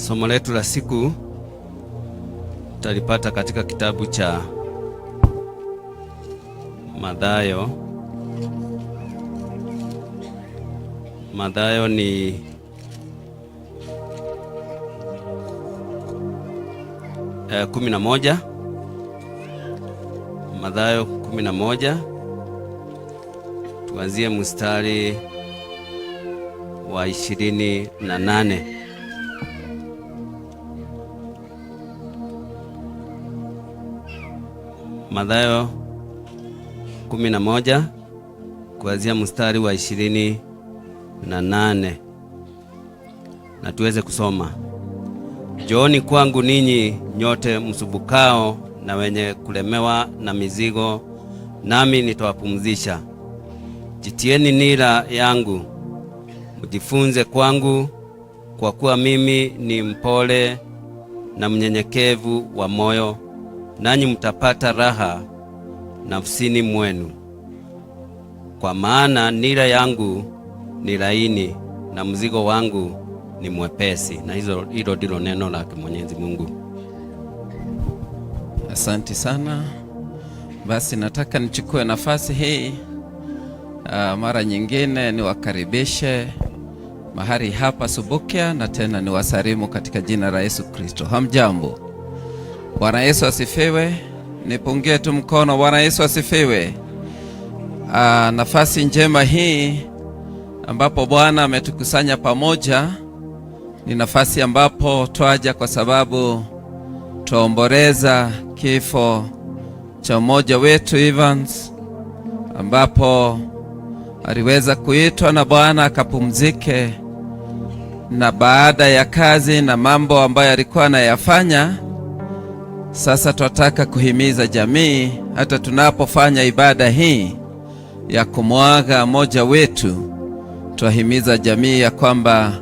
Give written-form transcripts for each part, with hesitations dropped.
Somo letu la siku tutalipata katika kitabu cha Mathayo. Mathayo ni 11. Mathayo 11, tuanzie mstari wa 28. Mathayo 11 kuanzia mstari wa 28, na tuweze kusoma. Njooni kwangu ninyi nyote msumbukao na wenye kulemewa na mizigo, nami nitawapumzisha. Jitieni nira yangu, mjifunze kwangu, kwa kuwa mimi ni mpole na mnyenyekevu wa moyo, nanyi mtapata raha nafsini mwenu. Kwa maana nira yangu ni laini na mzigo wangu ni mwepesi. Na hilo ndilo neno la Mwenyezi Mungu. Asante sana. Basi nataka nichukue nafasi hii mara nyingine niwakaribishe mahali hapa Subukia, na tena niwasalimu katika jina la Yesu Kristo. Hamjambo? Bwana Yesu asifiwe. Nipungie tu mkono. Bwana Yesu asifiwe. Nafasi njema hii ambapo Bwana ametukusanya pamoja ni nafasi ambapo twaja kwa sababu twaomboleza kifo cha mmoja wetu Evans, ambapo aliweza kuitwa na Bwana akapumzike, na baada ya kazi na mambo ambayo alikuwa anayafanya, sasa twataka kuhimiza jamii, hata tunapofanya ibada hii ya kumwaga mmoja wetu, twahimiza jamii ya kwamba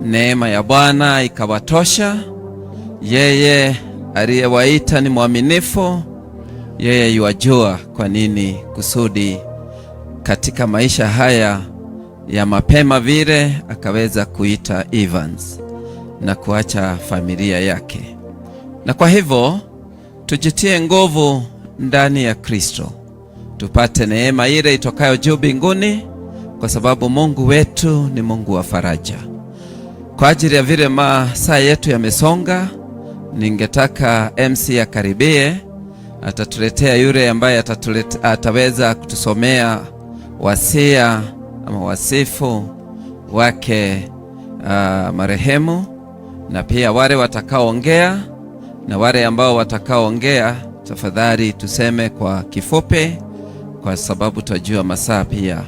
neema ya Bwana ikawatosha. Yeye aliyewaita ni mwaminifu, yeye yuwajua kwa nini kusudi katika maisha haya ya mapema vile akaweza kuita Evans na kuacha familia yake. Na kwa hivyo tujitie nguvu ndani ya Kristo, tupate neema ile itokayo juu mbinguni, kwa sababu Mungu wetu ni Mungu wa faraja. Kwa ajili ya vile masaa yetu yamesonga, ningetaka MC akaribie, atatuletea yule ambaye ataweza kutusomea wasia ama wasifu wake marehemu, na pia wale watakaoongea na wale ambao watakaoongea, tafadhali tuseme kwa kifupi, kwa sababu twajua masaa pia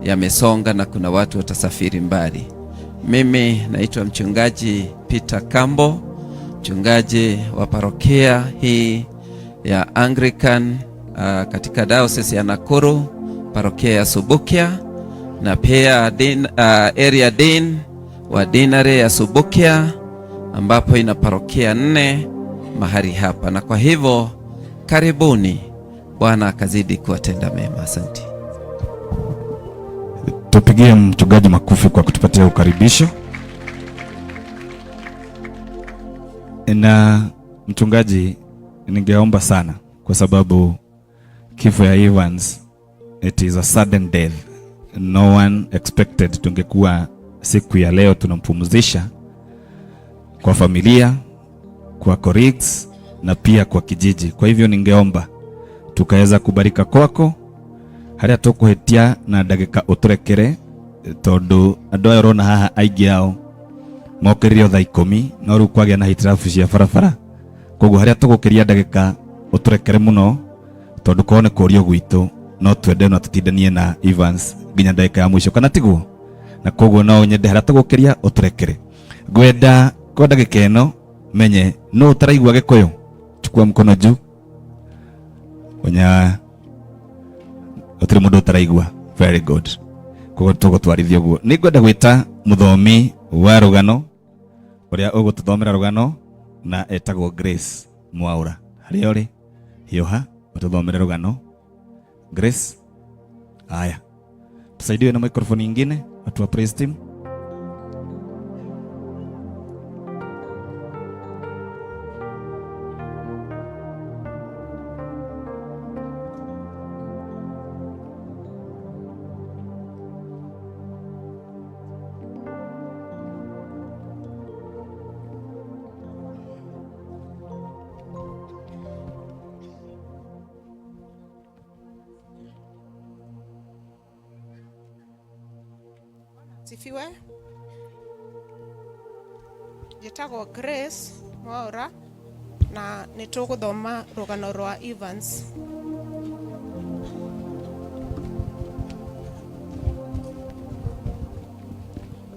yamesonga na kuna watu watasafiri mbali. Mimi naitwa Mchungaji Peter Kambo, mchungaji wa parokia hii ya Anglican katika Diocese ya Nakuru, parokia ya Subukia, na pia area dean wa deanery ya Subukia, ambapo ina parokia 4 mahali hapa. Na kwa hivyo karibuni, Bwana akazidi kuwatenda mema. Asante. Tupigie mchungaji makofi kwa kutupatia ukaribisho. Na mchungaji, ningeomba sana, kwa sababu kifo ya Evans, it is a sudden death. No one expected tungekuwa siku ya leo tunampumzisha, kwa familia, kwa colleagues na pia kwa kijiji. Kwa hivyo ningeomba tukaweza kubarika kwako haria tukuhitia na ndagika uturekere, tondu andu aya urona haha aingi ao mokiririo thaa 10, no riu kwagia na hitirabu cia barabara. Koguo haria tugukiria ndagika uturekere muno, tondu korwo ni kurio gwitu no twende na tutindanie na Evans nginya ndagika ya mwisho, kana tiguo? Na koguo no nyende haria tugukiria uturekere. Ngwenda kwa ndagika ino menye no utaraigua Gikuyu, chukua mkono juu. Onya gutiri mundu utaraigua. Very good. Koguo tugutwarithia uguo. Ningwenda gwita muthomi wa rugano uria ugututhomera rugano, na etagwo Grace Mwaura. Haria uri hiuha ututhomere rugano. Grace, haya, tusaidiwe na microphone nyingine, watu wa praise team. Sifiwe. Njĩtagwo Grace Mwaura na nĩ tũgũthoma rũgano rwa Evans.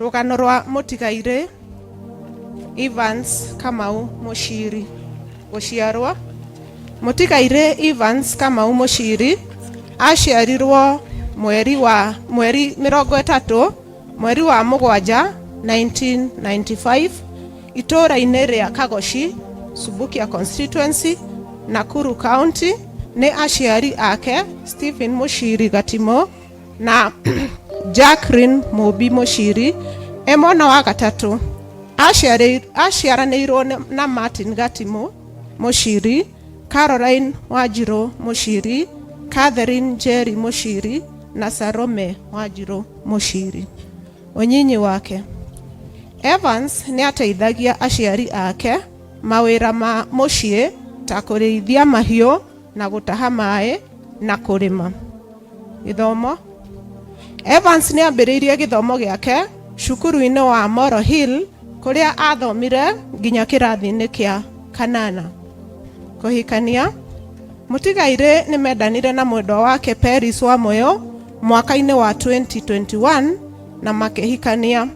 Rũgano rwa mũtigairĩ Evans Kamau Muchiri. Gũciarwo mũtigairĩ Evans Kamau Muchiri aciarirwo mweri 30 mweri wa mũgwanja 1995 itũũra-inĩ rĩa Kagoci, Subukia constituency, Nakuru County nĩ aciari ake Stephen Muchiri Gatimo na Jacqueline Mũmbi Muchiri. E mwana wa gatatũ. Aciaranĩirwo na Martin Gatimo Muchiri, Caroline Wanjiru Muchiri, Catherine Njeri Muchiri na Salome Wanjiru Muchiri. Ũnyinyi wake, Evans nĩ ateithagia aciari ake mawĩra ma mũciĩ ta kũrĩithia mahiũ na gũtaha maĩ na kũrĩma. Gĩthomo, Evans nĩ ambĩrĩirie gĩthomo gĩake cukuru-inĩ wa Moro Hill kũrĩa athomire nginya kĩrathi-inĩ kĩa kanana. Kũhikania, mũtigairĩ nĩ mendanire na mwendwa wake Peris Wamuyu mwaka-inĩ wa 2021 na makĩhikania.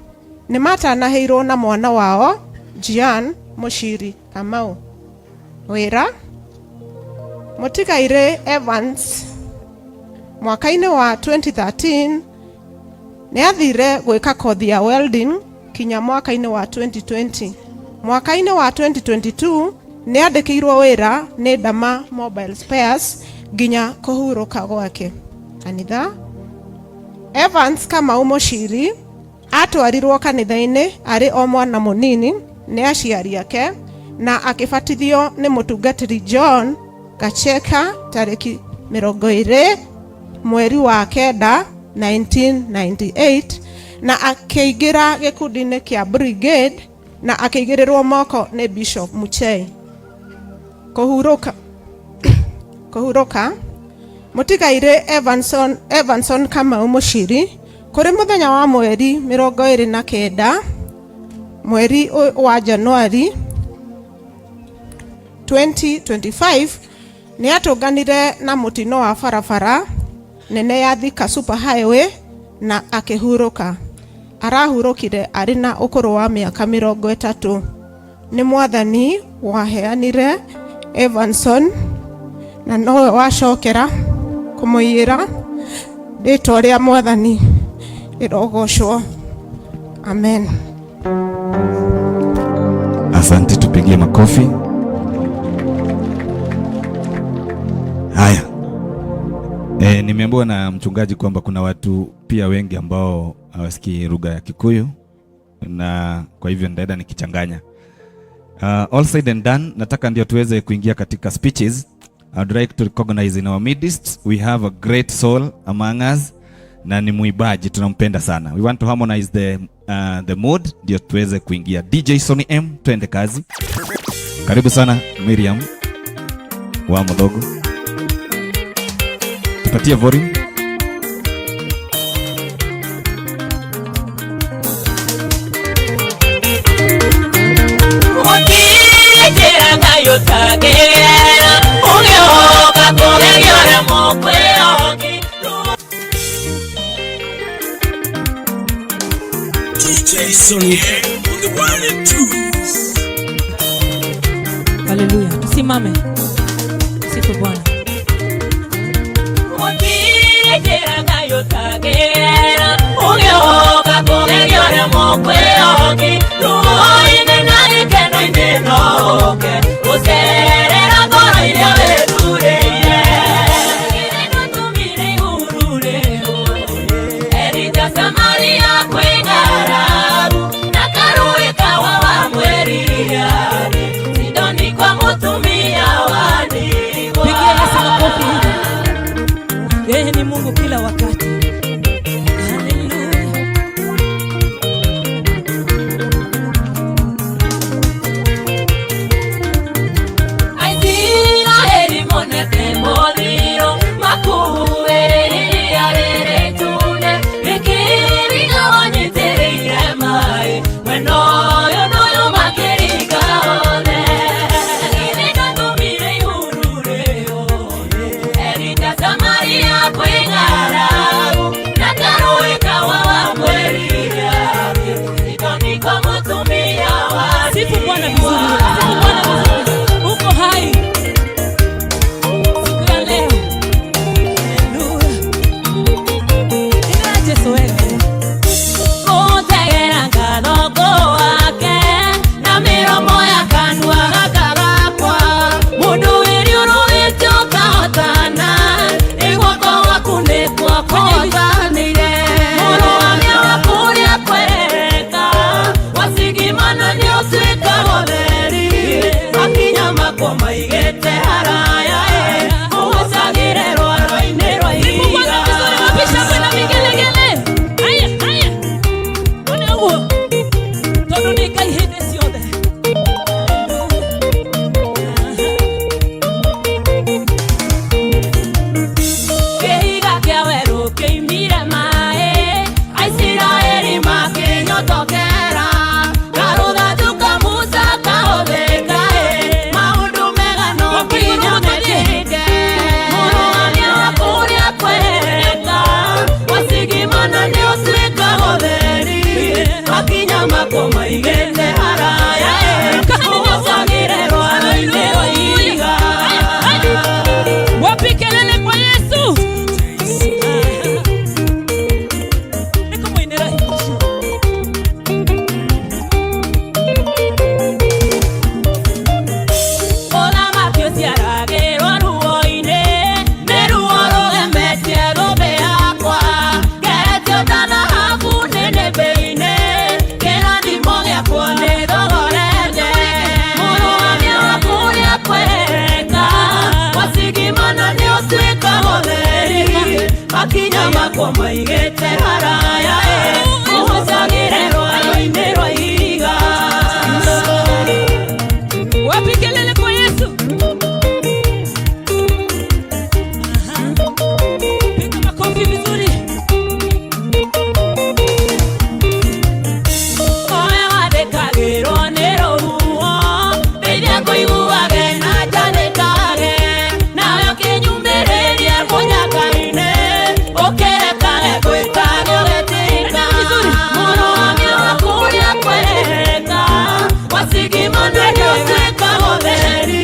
Nĩ matanahĩirwo na mwana wao Gian Muchiri Kamau. Wĩra, mũtigairĩ Evans mwaka-inĩ wa 2013 nĩ athire gwĩka kothi ya welding kinya mwaka-inĩ wa 2020. Mwaka-inĩ wa 2022 nĩ andĩkĩirwo wĩra nĩ Dama Mobile Spares nginya kũhurũka gwake. Kanitha, Evans Kamau Muchiri atwarirwo kanitha-inĩ arĩ o mwana mũnini nĩ aciari ake na akĩbatithio nĩ mũtungatĩri John Gacheka tarĩki 20 mweri wa kenda 1998 na akĩingĩra gĩkundi-inĩ kĩa Brigade na akĩigĩrĩrwo moko nĩ Bishop Muchei. Kũhurũka, mũtigairĩ Evanson Kamau Muchiri kũrĩ mũthenya wa mweri 29 mweri wa Januari 2025 nĩ atũnganire na mũtino wa barabara nene ya Thika Super Highway na akĩhurũka. Arahurũkire arĩ na ũkũrũ wa mĩaka 30. Nĩ Mwathani waheanire Evanson na nowe wacokera kũmũiyĩra. Rĩtwa rĩa Mwathani rĩrogocwo. Amen. Asante, tupigie makofi. Haya. Nimeambiwa na mchungaji kwamba kuna watu pia wengi ambao hawasikii lugha ya Kikuyu na kwa hivyo nitaenda nikichanganya. All said and done, nataka ndio tuweze kuingia katika speeches. I'd like to recognize in our midst we have a great soul among us na ni muibaji, tunampenda sana. We want to harmonize the mood ndio tuweze kuingia. DJ Sony M, twende kazi. Karibu sana Miriam wa Mudogo. Tupatie volume. DJ Sonny M on the one and twos. Haleluya. Tusimame. Sifu Bwana. Pigia Yesu makofi. Yeye ni Mungu kila wakati. Makwa maigĩte haraya ũhocagĩre rwaro-inĩ rwa ihiga. Wapi kelele kwa Yesu? Nĩkũmũinĩra. Mũthamaki ũciaragĩrwo ruo-inĩ, nĩ ruo rũgemetie thũmbĩ yakwa. Ngeretio ndanahabu nĩnĩmbĩ-inĩ, kĩrathimo gĩakwa nĩ thogorete. Mũrũgamia wa kũrĩa kwereka, wacigimana nĩ ũtuĩka mũtheri. Makinya makwa maigĩte haraya, ũhocagĩre rwaro-inĩ rwa ihiga. Wapi kelele kwa Yesu? Aha. Piga makofi vizuri. Owe wathĩkagĩrwo nĩ rũhuho, ndeithia ngũiguage na njanĩkage. Nawe ũkĩnyumĩrĩrie mũnyaka-inĩ, ũkĩrekage gwĩkage ũgĩtĩka. Mũrũgamia wa kũrĩa kwereka, wacigimana nĩ ũtuĩka mũtheri.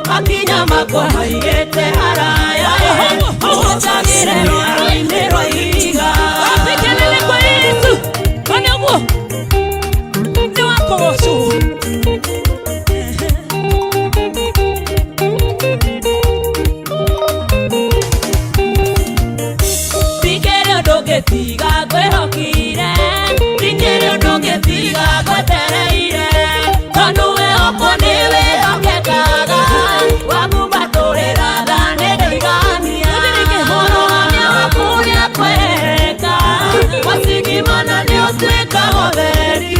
Makinya makwa maigĩte haraya, ũhotagĩre rwaro-inĩ rwa ihiga. Wapi kelele kwa Yesu? One ũguo nĩ wakũgocwo. Ndikĩrĩ ũndũ ũngĩtiga ngwĩhokire, ndikĩrĩ ũndũ ũngĩtiga ngwetereire, tondũ wĩhokwo nĩ wĩhokekaga, wangumbatũrĩra tha nĩ ndaigania. Mũrũgamia wa kũrĩa kwereka, wacigimana nĩ ũtuĩka mũtheri.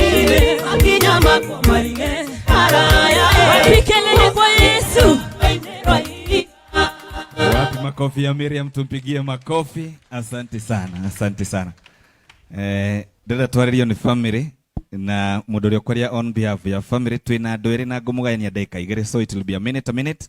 Makinya makwa maige haraya. Wapi kelele kwa Yesu? Wapi makofi ya Miriam? Tumpigie makofi. Asante sana, asante sana. Ndĩrenda twarĩrio nĩ family na mũndũ ũrĩa ũkwaria on behalf ya family, twĩna andũ erĩ na ngũmũgayania ndagĩka 2, so it will be a minute a minute.